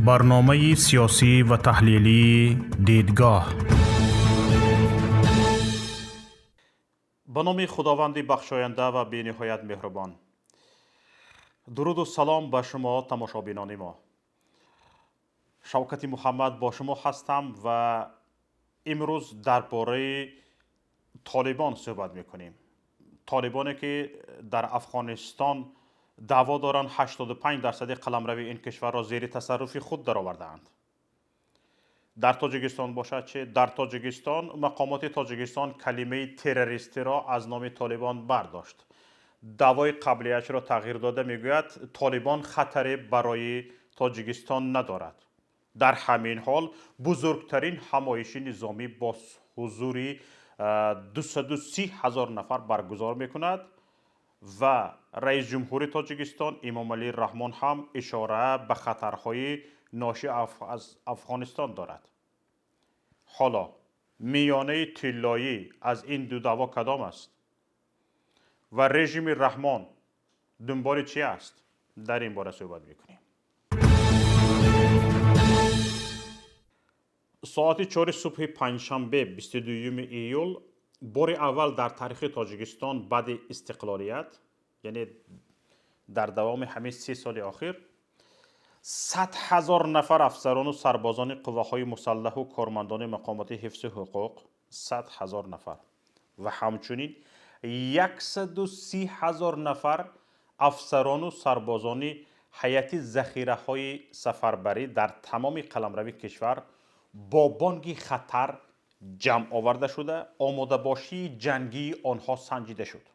Барномаи сиёсӣ ва таҳлилии «Дидгоҳ». Ба номи Худованди бахшоянда ва бениҳоят меҳрубон. Дуруду салом ба шумо, тамошобинони мо. Шавкати Муҳаммад бо шумо ҳастам ва имрӯз дар бораи Толибон суҳбат мекунем. Толибоне ки дар Афғонистон даъво доранд, 85% қаламрави ин кишварро зери тасарруфи худ даровардаанд. Дар Тоҷикистон бошад чи? Дар Тоҷикистон мақомоти Тоҷикистон калимаи террористиро аз номи Толибон бардошт, даъвои қаблияшро тағйир дода, мегӯяд, Толибон хатаре барои Тоҷикистон надорад. Дар ҳамин ҳол бузургтарин ҳамоиши низомӣ бо ҳузури 230 ҳазор нафар баргузор мекунад ва раис ҷумҳури Тоҷикистон Эмомалӣ Раҳмон ҳам ишора ба хатарҳои ноши аз Афғонистон дорад. Ҳоло миёнаи тиллоӣ аз ин ду даъво кадом аст ва режими Раҳмон дунболи чи аст? Дар ин бора суҳбат мекунем. Соати 4 субҳи панҷшанбе, 22 июл, бори аввал дар таърихи Тоҷикистон баъди истиқлолият, яъне дар давоми ҳамин 30 соли охир, 100 ҳазор нафар афсарону сарбозони қувваҳои мусаллаҳу кормандони мақомоти ҳифзи ҳуқуқ, 100 ҳазор нафар ва ҳамчунин 130 ҳазор нафар афсарону сарбозони ҳайати захираҳои сафарбарӣ дар тамоми қаламрави кишвар бо бонги хатар ҷамъ оварда шуда, омодабошии ҷангии онҳо санҷида шуд.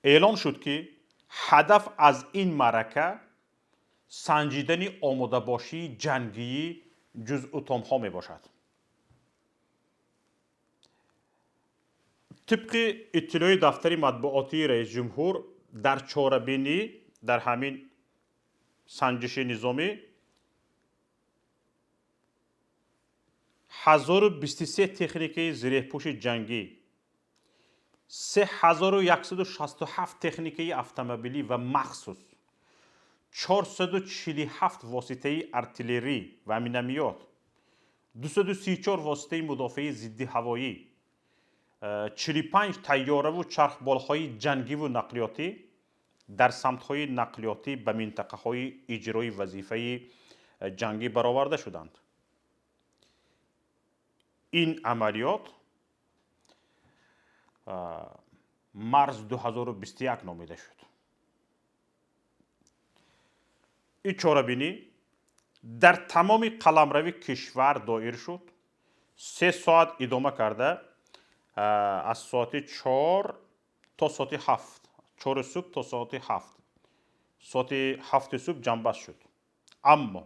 Эълон шуд, ки ҳадаф аз ин маърака санҷидани омодабошии ҷангии ҷузъутомҳо мебошад. Тибқи иттилои дафтари матбуотии раисҷумҳур, дар чорабинӣ, дар ҳамин санҷиши низомӣ 1023 техникаи зиреҳпӯши ҷангӣ, 3167 техникаи автомобилӣ ва махсус, 447 воситаи артиллерӣ ва миномёт, 234 воситаи мудофиаи зиддиҳавоӣ, 45 тайёраву чархболҳои ҷангиву нақлиётӣ дар самтҳои нақлиётӣ ба минтақаҳои иҷрои вазифаи ҷангӣ бароварда шуданд. Ин амалиёт «Марз 2021» номида шуд. Ин чорабинӣ дар тамоми қаламрави кишвар доир шуд, 3 соат идома карда, аз соати 4 то соати 7, 4 субҳ то соати 7, соати 7 субҳ ҷамъбаст шуд. Аммо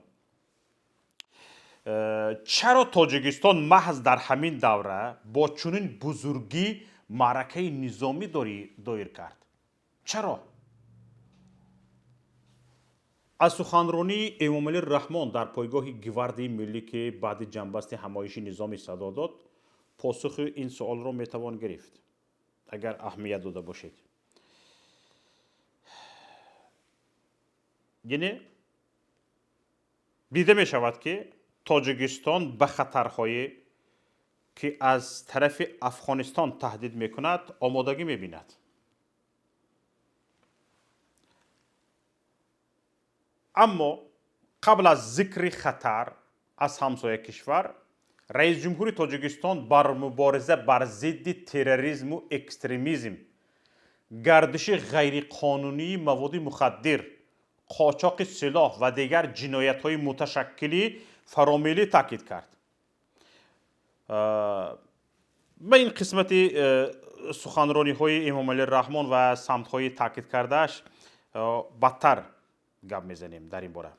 чаро Тоҷикистон маҳз дар ҳамин давра бо чунин бузургӣ маъракаи низомӣ доир кард? Чаро? Аз суханронии Эмомалӣ Раҳмон дар пойгоҳи Гвардияи миллӣ, ки баъди ҷамъбасти ҳамоиши низомӣ садо дод, посухи ин суолро метавон гирифт, агар аҳамият дода бошед. Яъне дида мешавад, ки Тоҷикистон ба хатарҳое, ки аз тарафи Афғонистон таҳдид мекунад, омодагӣ мебинад. Аммо қабл аз зикри хатар аз ҳамсоя кишвар, раисҷумҳури Тоҷикистон бар мубориза бар зидди терроризму экстремизм, гардиши ғайриқонунии маводи мухаддир, қочоқи силоҳ ва дигар ҷиноятҳои муташаккили фаромиллӣ таъкид кард. Ба ин қисмати суханрониҳои Эмомалӣ Раҳмон ва самтҳои таъкид кардааш бадтар гап мезанем дар ин бора.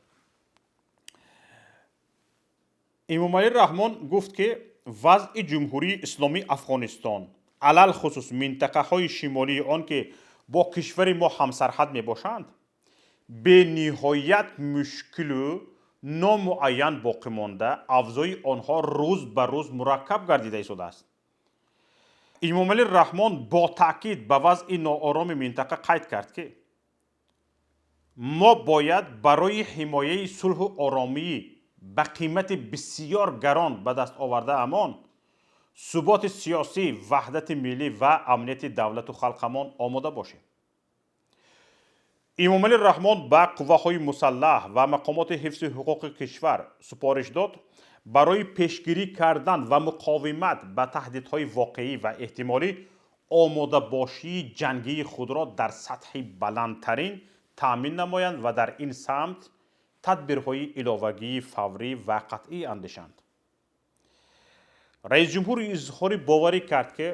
Эмомалӣ Раҳмон гуфт, ки вазъи Ҷумҳурии Исломии Афғонистон, алалхусус минтақаҳои шимолии он, ки бо кишвари мо ҳамсарҳад мебошанд, бениҳоят мушкилу номуайян боқӣ монда, авзои онҳо рӯз ба рӯз мураккаб гардида истодааст. Эмомалӣ Раҳмон бо таъкид ба вазъи ноороми минтақа қайд кард, ки Мо бояд барои ҳимояи сулҳу оромӣ ба қимати бисёр гарон ба даст овардаамон, суботи сиёсӣ, ваҳдати миллӣ ва амнияти давлату халқамон омода бошем. Эмомалӣ Раҳмон ба қувваҳои мусаллаҳ ва мақомоти ҳифзи ҳуқуқи кишвар супориш дод барои пешгирӣ кардан ва муқовимат ба таҳдидҳои воқеӣ ва эҳтимолӣ омодабошии ҷангии худро дар сатҳи баландтарин таъмин намоянд ва дар ин самт тадбирҳои иловагии фаврӣ ва қатъӣ андешанд. Раисҷумҳур изҳори боварӣ кард, ки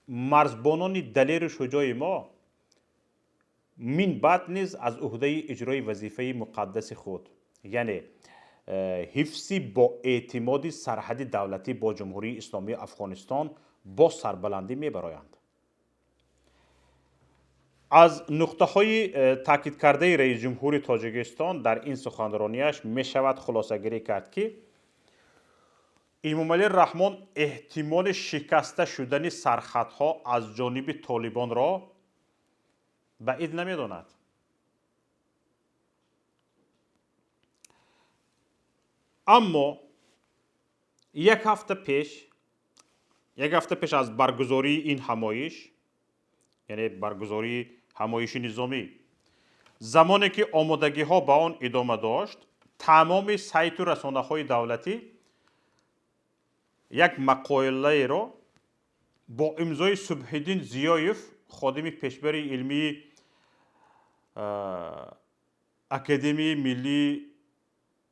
марзбонони далеру шуҷои мо мин баъд низ аз уҳдаи иҷрои вазифаи муқаддаси худ, яъне ҳифзи боэътимоди сарҳади давлатӣ бо Ҷумҳурии Исломии Афғонистон бо сарбаландӣ мебароянд. Аз нуқтаҳои таъкидкардаи раисҷумҳури Тоҷикистон дар ин суханронияш мешавад хулосагирӣ кард, ки Эмомалӣ Раҳмон эҳтимоли шикаста шудани сарҳадҳо аз ҷониби Толибонро баъид намедонад. Аммо як ҳафта пеш аз баргузории ин ҳамоиш, яъне баргузории ҳамоиши низомӣ, замоне ки омодагиҳо ба он идома дошт, тамоми сайту расонаҳои давлатӣ як мақолаеро бо имзои Субҳиддин Зиёев, ходими пешбари илмии Академияи миллии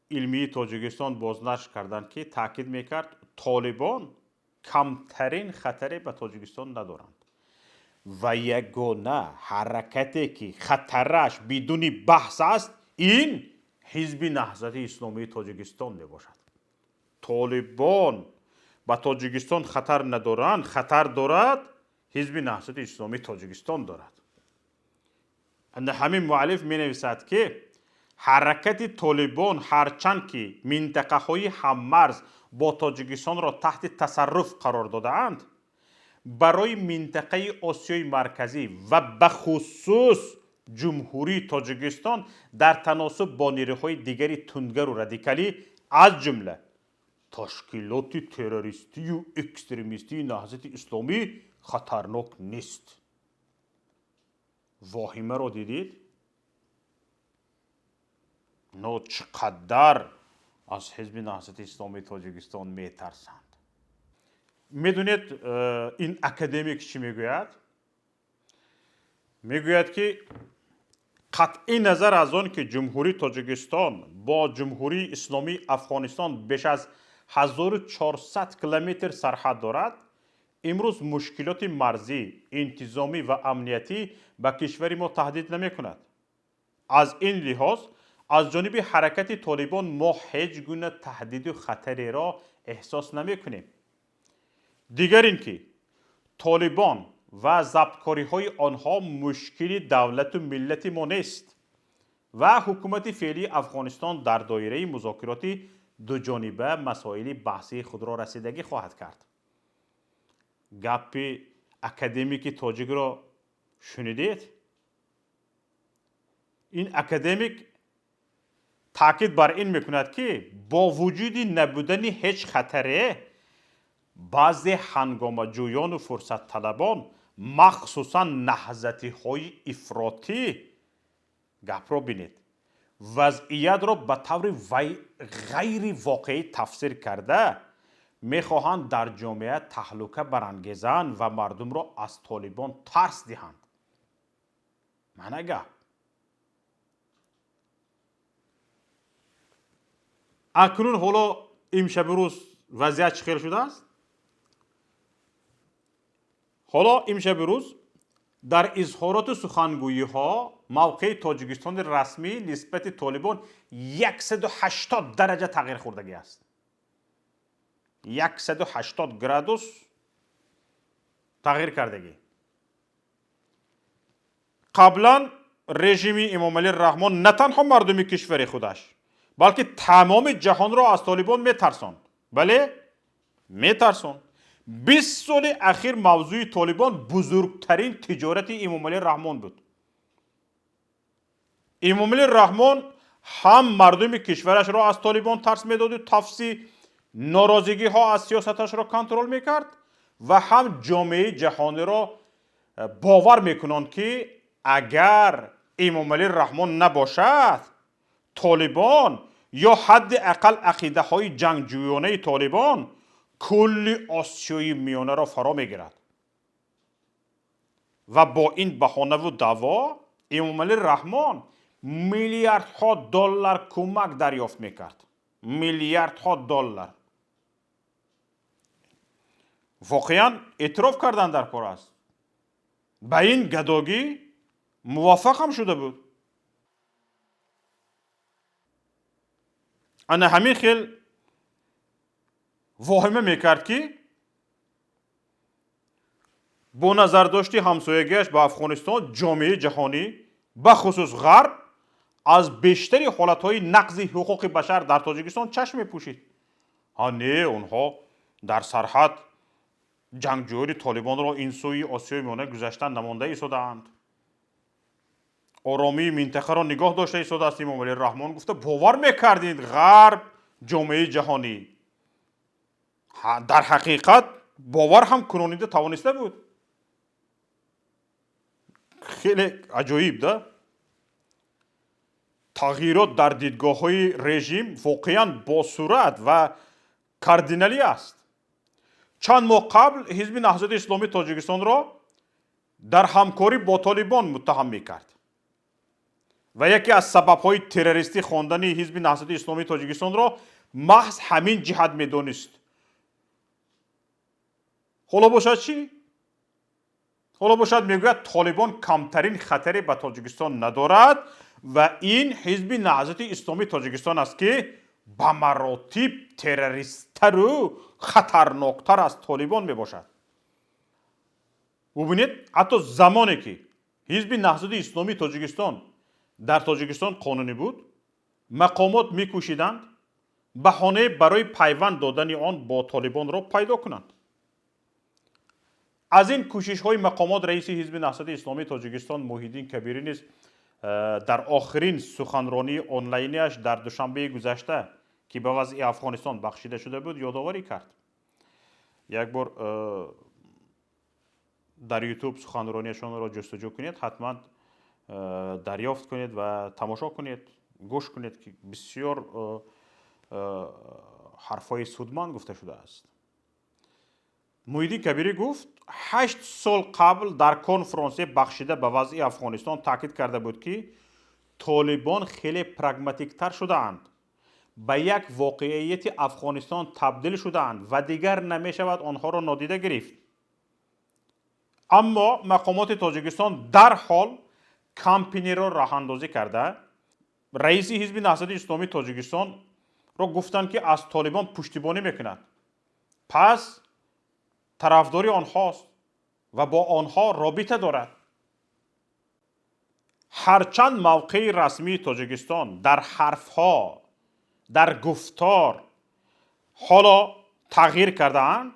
илмии Тоҷикистон бознашр карданд, ки таъкид мекард, Толибон камтарин хатаре ба Тоҷикистон надоранд ва ягона ҳаракате, ки хатараш бидуни баҳс аст, ин Ҳизби Наҳзати Исломии Тоҷикистон мебошад. Толибон ба Тоҷикистон хатар надоранд, хатар дорад Ҳизби Наҳзати Исломии Тоҷикистон дорад. Ҳамин муаллиф менависад, ки ҳаракати Толибон ҳарчанд ки минтақаҳои ҳаммарз бо Тоҷикистонро таҳти тасарруф қарор додаанд, барои минтақаи Осиёи Марказӣ ва бахусус Ҷумҳурии Тоҷикистон дар таносуб бо нерӯҳои дигари тундгару радикалӣ, аз ҷумла ташкилоти террористию экстремистии Наҳзати Исломӣ, хатарнок нест. Воҳимаро дидид? Но чӣ қадар аз Ҳизби Наҳзати Исломии Тоҷикистон метарсанд. Медонед, ин академик чӣ мегӯяд? Мегӯяд, ки қатъи назар аз он ки Ҷумҳурии Тоҷикистон бо Ҷумҳурии Исломии Афғонистон беш аз 1400 километр сарҳад дорад, имрӯз мушкилоти марзӣ, интизомӣ ва амниятӣ ба кишвари мо таҳдид намекунад. Аз ин лиҳоз аз ҷониби ҳаракати Толибон мо ҳеҷ гуна таҳдиду хатареро эҳсос намекунем. Дигар ин ки Толибон ва забткориҳои онҳо мушкили давлату миллати мо нест ва ҳукумати феълии Афғонистон дар доираи музокироти дуҷониба масоили баҳсии худро расидагӣ хоҳад кард. Гапи академики тоҷикро шунидед? Ин академик таъкид бар ин мекунад, ки бо вуҷуди набудани ҳеҷ хатаре баъзе ҳангомаҷӯёну фурсатталабон, махсусан наҳзатиҳои ифротӣ, гапро бинед, вазъиятро ба таври ғайривоқеӣ тафсир карда, мехоҳанд дар ҷомеа таҳлука барангезанд ва мардумро аз Толибон тарс диҳанд. Мана гап. Акнун ҳоло имшаби рӯз вазъият чӣ хел шудааст? Ҳоло имшаби рӯз дар изҳороту сухангӯиҳо мавқеи Тоҷикистони расмӣ нисбати Толибон 180 дараҷа тағйир хӯрдагӣ аст. 180 градус тағйир кардагӣ. Қаблан режими Эмомалӣ Раҳмон на танҳо мардуми кишвари худаш, балки тамоми ҷаҳонро аз Толибон метарсонд. Бале, метарсонд. 20 соли ахир мавзӯи Толибон бузургтарин тиҷорати Эмомалӣ Раҳмон буд. Эмомалӣ Раҳмон ҳам мардуми кишварашро аз Толибон тарс медоду тафси норозигиҳо аз сиёсаташро контрол мекард ва ҳам ҷомеаи ҷаҳониро бовар мекунанд, ки агар Эмомалӣ Раҳмон набошад, Толибон ё ҳадди ақал ақидаҳои ҷангҷӯёнаи Толибон кулли Осиёи Миёнаро фаро мегирад. Ва бо ин баҳонаву даъво Эмомалӣ Раҳмон миллиардҳо доллар кӯмак дарёфт мекард. Миллиардҳо доллар. Воқеан эътироф кардан дар кор аст. Ба ин гадогӣ муваффақ ҳам шуда буд. Ана ҳамин хел воҳима мекард, ки бо назардошти ҳамсоягиаш ба Афғонистон ҷомеаи ҷаҳонӣ, бахусус Ғарб, аз бештари ҳолатҳои нақзи ҳуқуқи башар дар Тоҷикистон чашм мепӯшид. Ҳа не, онҳо дар сарҳад ҷангҷӯёни Толибонро ин сӯи Осиёи Миёна гузаштан намонда истодаанд. Оромии минтақаро нигоҳ дошта истодааст Эмомалӣ Раҳмон гуфта бовар мекардид Ғарб, ҷомеаи ҷаҳонӣ. Дар ҳақиқат бовар ҳам кунонида тавониста буд. Хеле аҷоиб, да? Тағйирот дар дидгоҳҳои режим воқеан босуръат ва кардиналӣ аст. Чанд моҳ қабл Ҳизби Наҳзати Исломии Тоҷикистонро дар ҳамкорӣ бо Толибон муттаҳам мекард ва яке аз сабабҳои террористӣ хондани Ҳизби Наҳзати Исломии Тоҷикистонро маҳз ҳамин ҷиҳат медонист. Ҳоло бошад чӣ? Ҳоло бошад мегӯяд, Толибон камтарин хатаре ба Тоҷикистон надорад ва ин Ҳизби Наҳзати Исломии Тоҷикистон аст, ки ба маротиб террористтару хатарноктар аз Толибон мебошад. Бубинед, ҳатто замоне ки Ҳизби Наҳзати Исломии Тоҷикистон дар Тоҷикистон қонунӣ буд, мақомот мекӯшиданд баҳонае барои пайванд додани он бо Толибонро пайдо кунанд. Аз ин кӯшишҳои мақомот раиси Ҳизби Наҳзати Исломии Тоҷикистон Муҳиддин Кабирӣ низ дар охирин суханронии онлайниаш дар душанбеи гузашта, ки ба вазъи Афғонистон бахшида шуда буд, ёдоварӣ кард. Як бор дар Ютуб суханрониашонро ҷустуҷӯ кунед, ҳатман дарёфт кунед ва тамошо кунед, гӯш кунед, ки бисёр ҳарфҳои судманд гуфта шудааст. Муҳиддин Кабирӣ гуфт, 8 сол қабл дар конфронсе бахшида ба вазъи Афғонистон таъкид карда буд, ки Толибон хеле прагматиктар шудаанд, ба як воқеияти Афғонистон табдил шудаанд ва дигар намешавад онҳоро нодида гирифт. Аммо мақомоти Тоҷикистон дарҳол кампаниро роҳандозӣ карда, раиси Ҳизби Наҳзати Исломии Тоҷикистонро гуфтанд, ки аз Толибон пуштибонӣ мекунад, пас тарафдори онҳост ва бо онҳо робита дорад. Ҳарчанд мавқеи расмии Тоҷикистон дар ҳарфҳо, дар гуфтор ҳоло тағйир кардаанд,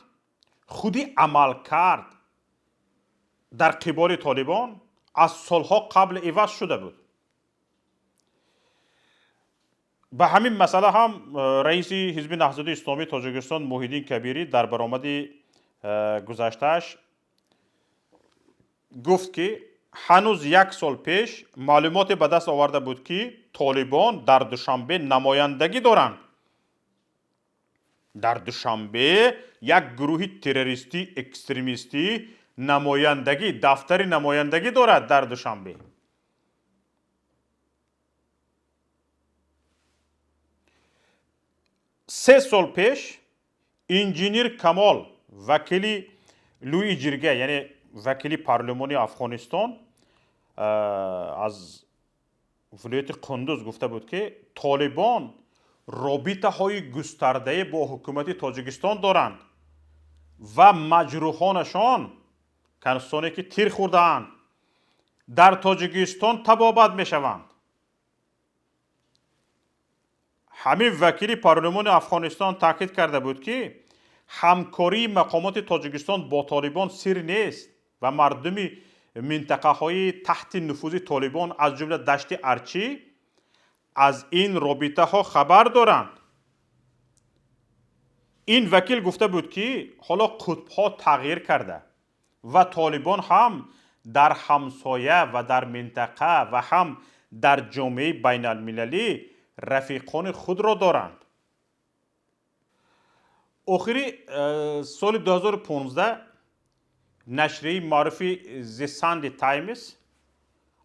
худи амалкард дар қиболи Толибон аз солҳо қабл иваз шуда буд. Ба ҳамин масъала ҳам раиси Ҳизби Наҳзати Исломии Тоҷикистон Муҳиддин Кабирӣ дар баромади гузаштааш гуфт, ки ҳанӯз як сол пеш маълумоте ба даст оварда буд, ки Толибон дар Душанбе намояндагӣ доранд. Дар Душанбе як гурӯҳи террористӣ, экстремистӣ намояндагӣ, дафтари намояндагӣ дорад дар Душанбе. 3 сол пеш инженер Камол, вакили Лӯи Ҷирга, яъне вакили парлумони Афғонистон аз вилояти Қундуз, гуфта буд, ки Толибон робитаҳои густардае бо ҳукумати Тоҷикистон доранд ва маҷрӯҳонашон, касоне ки тир хӯрдаанд, дар Тоҷикистон табобат мешаванд. Ҳамин вакили парлумони Афғонистон таъкид карда буд, ки ҳамкории мақомоти Тоҷикистон бо Толибон сир нест ва мардуми Минтақаҳои таҳти нуфузи Толибон, аз ҷумла Дашти Арчӣ, аз ин робитаҳо хабар доранд. Ин вакил гуфта буд, ки ҳоло қутбҳо тағйир карда ва Толибон ҳам дар ҳамсоя ва дар минтақа ва ҳам дар ҷомеаи байналмилалӣ рафиқони худро доранд. Охири соли 2015 нашрияи маъруфи The Sunday Times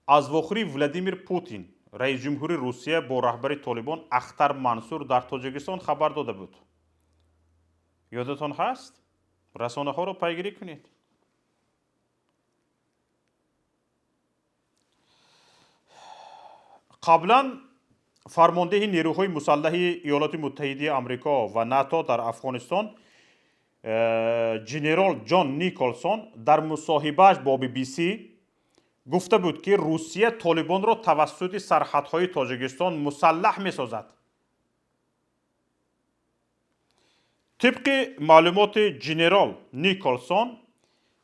аз вохӯрии Владимир Путин, раисҷумҳури Русия, бо раҳбари Толибон Ахтар Мансур дар Тоҷикистон хабар дода буд. Ёдатон ҳаст? Расонаҳоро пайгирӣ кунед. Қаблан фармондеҳи нерӯҳои мусаллаҳи Иёлоти Муттаҳидаи Амрико ва НАТО дар Афғонистон генерал Ҷон Николсон дар мусоҳибааш бо BBC гуфта буд, ки Русия Толибонро тавассути сарҳадҳои Тоҷикистон мусаллаҳ месозад. Тибқи маълумоти генерал Николсон,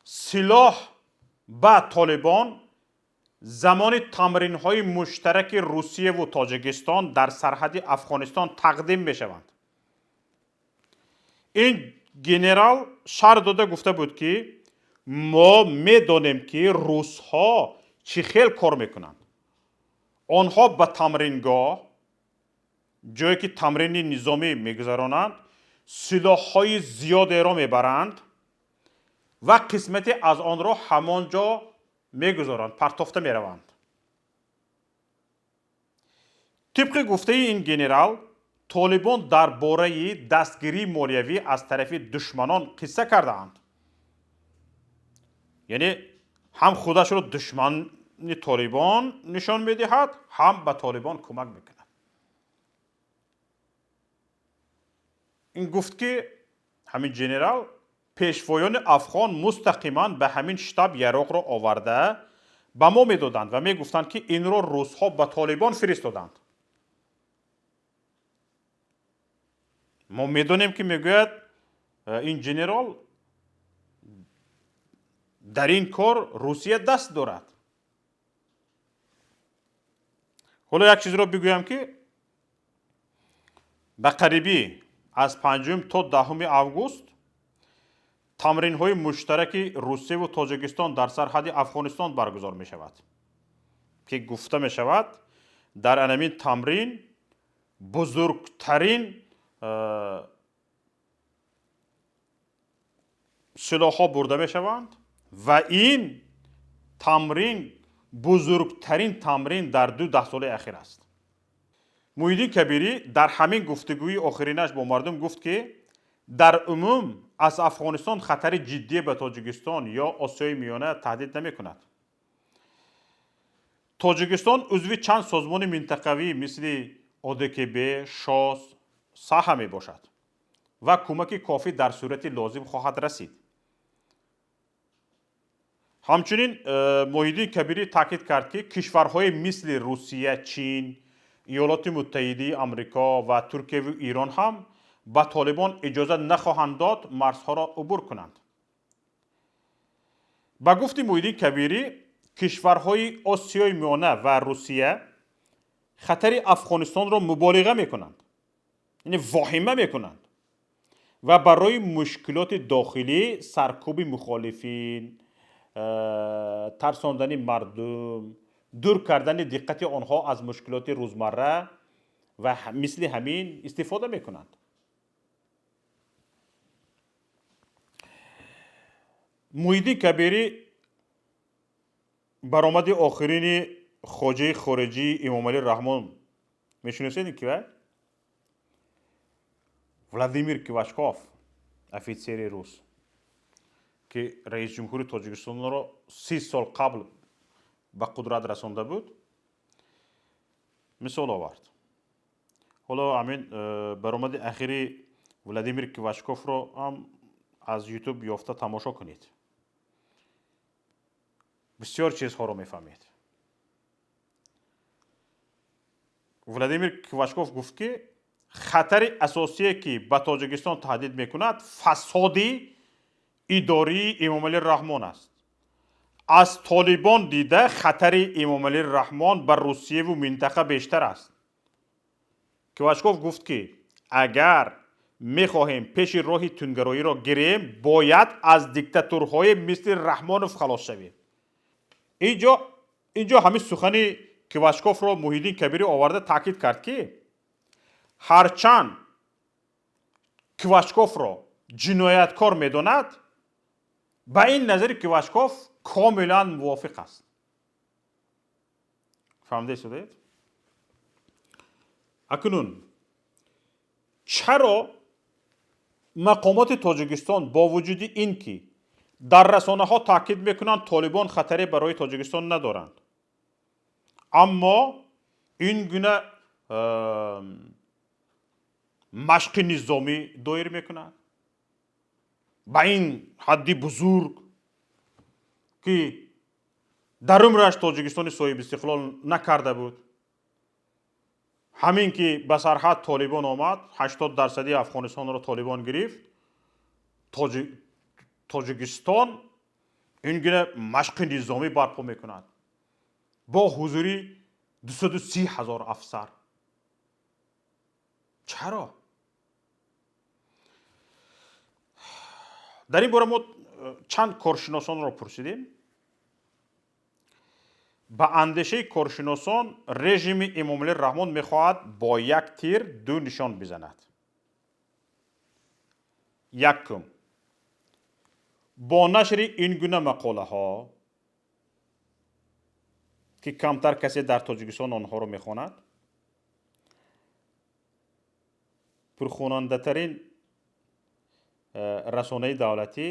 силоҳ ба Толибон замони тамринҳои муштараки Русияву Тоҷикистон дар сарҳади Афғонистон тақдим мешаванд. Ин генерал шарҳ дода гуфта буд, ки мо медонем, ки русҳо чӣ хел кор мекунанд. Онҳо ба тамрингоҳ, ҷое ки тамрини низомӣ мегузаронанд, силоҳҳои зиёдеро мебаранд ва қисмате аз онро ҳамон ҷо мегузоранд, партофта мераванд. Тибқи гуфтаи ин генерал, Толибон дар бораи дастгирии молиявӣ аз тарафи душманон қисса кардаанд. Яъне ҳам худашро душмани Толибон нишон медиҳад, ҳам ба Толибон кӯмак мекунад. Ин гуфт, ки ҳамин генерал пешвоёни афғон мустақиман ба ҳамин штаб яроқро оварда ба мо медоданд ва мегуфтанд, ки инро русҳо ба Толибон фиристоданд. Мо медонем, ки мегӯяд ин генерал, дар ин кор Русия даст дорад. Ҳоло як чизро бигӯям, ки ба қарибӣ аз 5 то 10 август тамринҳои муштараки Русияву Тоҷикистон дар сарҳади Афғонистон баргузор мешавад, ки гуфта мешавад, дар анамин тамрин бузургтарин силоҳҳо бурда мешаванд ва ин тамрин бузургтарин тамрин дар 2 даҳсолаи ахир аст. Муҳиддин Кабирӣ дар ҳамин гуфтугӯи охиринаш бо мардум гуфт, ки дар умум аз Афғонистон хатари ҷиддие ба Тоҷикистон ё Осиёи Миёна таҳдид намекунад. Тоҷикистон узви чанд созмони минтақавӣ мисли ОДКБ, ШОС, САҲА мебошад ва кӯмаки кофӣ дар сурати лозим хоҳад расид. Ҳамчунин Муҳиддин Кабирӣ таъкид кард, ки кишварҳои мисли Русия, Чин, Иёлоти Муттаҳидаи Амрико ва Туркияву Эрон ҳам ба Толибон иҷозат нахоҳанд дод марзҳоро убур кунанд. Ба гуфти Муҳиддин Кабирӣ, кишварҳои Осиёи Миёна ва Русия хатари Афғонистонро муболиға мекунанд, яъне воҳима мекунанд ва барои мушкилоти дохилӣ, саркӯби мухолифин, тарсондани мардум, дур кардани диққати онҳо аз мушкилоти рӯзмарра ва мисли ҳамин истифода мекунанд. Муҳиддин Кабирӣ баромади охирини хоҷаи хориҷии Эмомалӣ Раҳмон мешиносед, ки вай Владимир Квачков, офитсери рус, ки раисҷумҳури Тоҷикистонро 30 сол қабл ба қудрат расонда буд, мисол овард. Ҳоло ҳамин баромади ахири Владимир Квачковро ҳам аз Ютуб ёфта тамошо кунед, бисёр чизҳоро мефаҳмед. Владимир Квачков гуфт, ки хатари асосие, ки ба Тоҷикистон таҳдид мекунад, фасоди идории Эмомалӣ Раҳмон аст. Аз Толибон дида хатари Эмомалӣ Раҳмон ба Русияву минтақа бештар аст. Квачков гуфт, ки агар мехоҳем пеши роҳи тундгароиро гирем, бояд аз диктатурҳои мисли Раҳмонов халос шавем. Инҷо ҳамин сухани Квачковро Муҳиддин Кабирӣ оварда таъкид кард, ки ҳарчанд Квачковро ҷинояткор медонад, ба ин назари Квачков комилан мувофиқ аст. Фаҳмида истодед? Акнун чаро мақомоти Тоҷикистон бо вуҷуди ин ки дар расонаҳо таъкид мекунанд, Толибон хатаре барои Тоҷикистон надоранд, аммо ин гуна машқи низомӣ доир мекунанд ба ин ҳадди бузург, ки дар умраш Тоҷикистони соҳибистиқлол накарда буд? Ҳамин ки ба сарҳад Толибон омад, 80 дарсади Афғонистонро Толибон гирифт, Тоҷикистон ин гуна машқи низомӣ барпо мекунад бо ҳузури 230 000 афсар. Чаро? Дар ин бора мо чанд коршиносонро пурсидем. Ба андешаи коршиносон, режими Эмомалӣ Раҳмон мехоҳад бо як тир ду нишон бизанад. Якум, бо нашри ин гуна мақолаҳо, ки камтар касе дар Тоҷикистон онҳоро мехонад, пурхонандатарин расонаи давлатӣ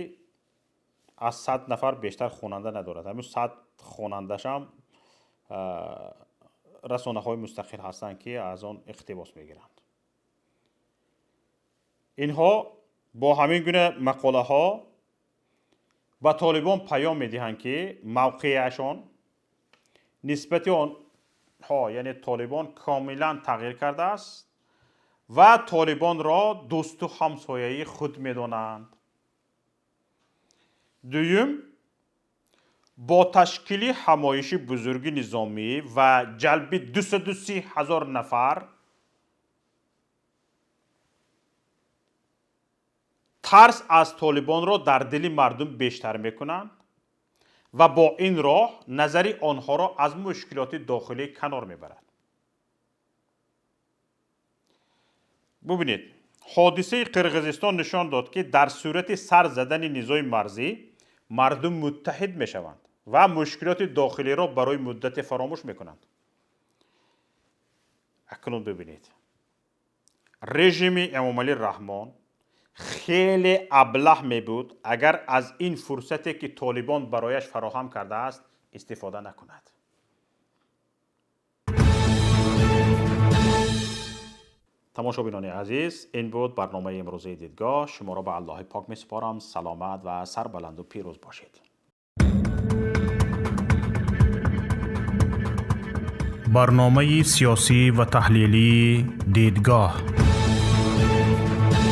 аз 100 нафар бештар хонанда надорад. Ҳамин 100 хонандашам расонаҳои мустақил ҳастанд, ки аз он иқтибос мегиранд. Инҳо бо ҳамин гуна мақолаҳо ба Толибон паём медиҳанд, ки мавқеашон нисбати онҳо, яъне Толибон, комилан тағйир кардааст ва Толибонро дӯсту ҳамсояи худ медонанд. Дуюм, бо ташкили ҳамоиши бузурги низомӣ ва ҷалби 230 000 нафар тарс аз Толибонро дар дили мардум бештар мекунанд ва бо ин роҳ назари онҳоро аз мушкилоти дохилӣ канор мебарад. Бубинед, ҳодисаи Қирғизистон нишон дод, ки дар сурати сар задани низои марзӣ мардум муттаҳид мешаванд ва мушкилоти дохилиро барои муддате фаромӯш мекунанд. Акнун бибинед, режими Эмомалӣ Раҳмон хеле аблаҳ мебуд, агар аз ин фурсате, ки Толибон барояш фароҳам кардааст, истифода накунад. Тамошобинони азиз, ин буд барномаи имрӯзаи Дидгоҳ. Шуморо ба Аллоҳи пок месупорам. Саломат ва сарбаланду пирӯз бошед. Барномаи сиёсӣ ва таҳлилии Дидгоҳ.